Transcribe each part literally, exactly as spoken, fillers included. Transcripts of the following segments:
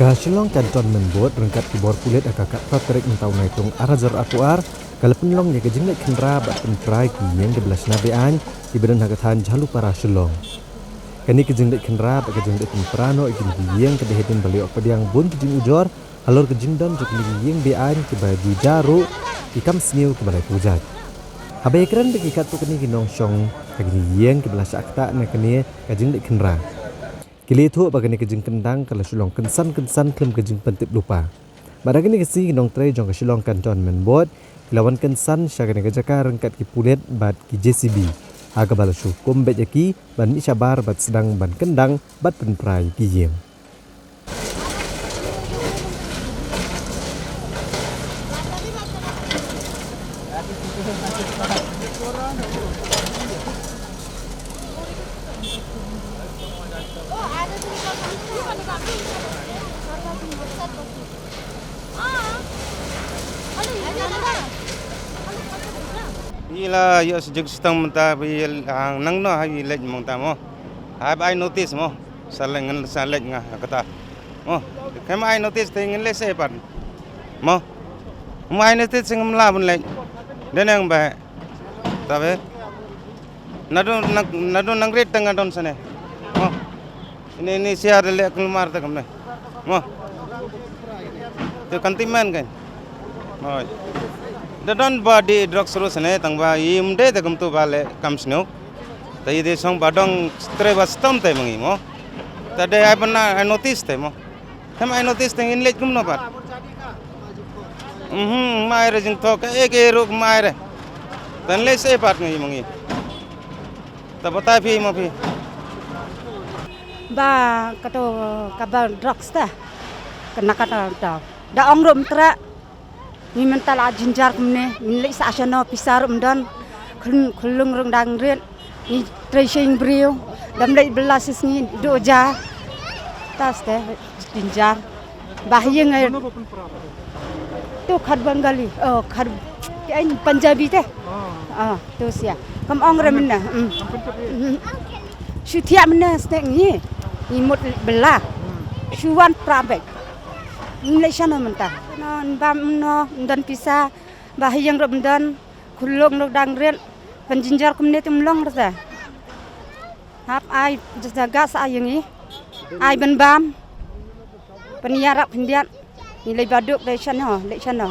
Ka Shillong Cantonment Board ryngkat ki bor pulit ha ka khatar tarik mynta u Naitung ar hajar arphew ar ka la pynlong ïa ka jingleit khynra bad pynpra ïa ki ïing kiba la shna be-aiñ kiba don ha ka thaiñ Jhalupara Shillong. Kane ka jingleit khynra bad ka jingleit pynpra noh ïa kine ki ïing ka dei hadien ba la ïoh pdiang bun ki jingujor halor ka jingdon jong kine ki ïing be-aiñ kiba ju jia ruh ki kam sniew kiba la ïathuh jait. Haba ïakren bad ki katto katne ki nongshong ha kine ki ïing kiba la shah ktah na kane ka jingleit khynra, ki la ïathuh ba kane ka jingkyndang ka la shu long kynsan kynsan khlem ka jingpyntip lypa. Bad ha kane ka sngi ki nongtrei jong ka Shillong Cantonment Board ki la wan kynsan sha kane ka jaka ryngkat ki pulit bad ki J C B, ha kaba la shu kum beit ïa ki ban mih shabar bad sdang ban kyndang bad pynpra ïa ki ïing. Ila ïa sejek sitang mynta ba ïa hang nang no ha ïa leit mynta mo. Hap ai notice mo. Sa leit ngan sa leit nga kata. Mo. Khem ai notice te ngin leit se pat. Mo. Mo ai notice ngam la bun leit. Deneng ba. Tabe. Nadu nang nadu nang rit tang adon sane. Mo. Ini ini siar leh keluar tak kemne. Mo. Tu kan timen kan. Mo. Da don ba di drugs ruh sane tang ba im de tak kem tu ba leh kam snow. Ta ïa dei song ba dong tre ba stom te mangi mo. Ta dei ai bana ai notice te mo. Hem ai notice te ngin leit kumno pat. Mhm, mai re jingthok e ke ruk mai re. Tan leit se pat ngi mangi. Ta batai phi mo phi. Ba kato kaba drugs ta. Kena kata ta. Da ong rum tra. Ngi mynta la jynjar kumne, ngi leit sa shano pisa ruh ym don, khun khulung rung dang rit, ngi trei sheng briew, dam leit bela sis ngi duh ja. Tas te jynjar. Bah ïing ai. Tu khad Bengali, oh khad ai Punjabi te. Ah, tu sia. Kam ong re mynne. Hmm. Hmm. Shu thiah mynne stek ngi. Ngi mut bela. Shu wan prabek. Ym leit shano mynta. No, ym bam ym no, ym don pisa, ba ha ïing ruh ym don, khulung ruh dang rit, ban jynjar kumne te ym long rta. Hap ai jaka sa ai ïa ngi. Ai ban bam. Pynïarap khyndiat. Ngi leit baduk leit shano, leit shano.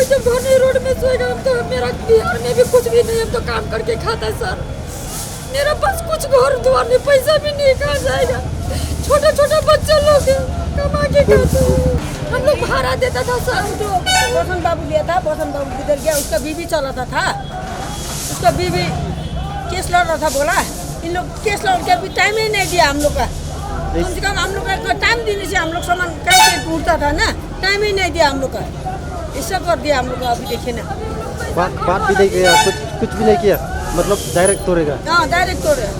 जब घर नहीं रोड में सोएगा, हम तो, मेरा बिहार में भी कुछ भी नहीं, हम तो काम करके खाता है सर। मेरा पास कुछ घर द्वार नहीं, पैसा भी नहीं, कहाँ जाएगा? छोटा छोटा बच्चा लोग है, कमा के खाते हैं। हम लोग भाड़ा देता था सर। हम तो बोसन बाबू लिया था, बोसन बाबू किधर गया, उसका बीवी चलाता था, उसका बीवी केस लड़ रहा था, बोला इन लोग केस लड़ के अभी टाइम ही नहीं दिया हम लोग का। कम से कम हम लोग का टाइम देने से हम लोग सामान कहीं से ढूंढता था ना, टाइम ही नहीं दिया हम लोग का, ऐसा कर दिया हम लोग का। अभी देखिए ना। बात बात भी नहीं किया, कुछ कुछ भी नहीं किया, मतलब डायरेक्ट तोड़ेगा। हाँ, डायरेक्ट तोड़ेगा।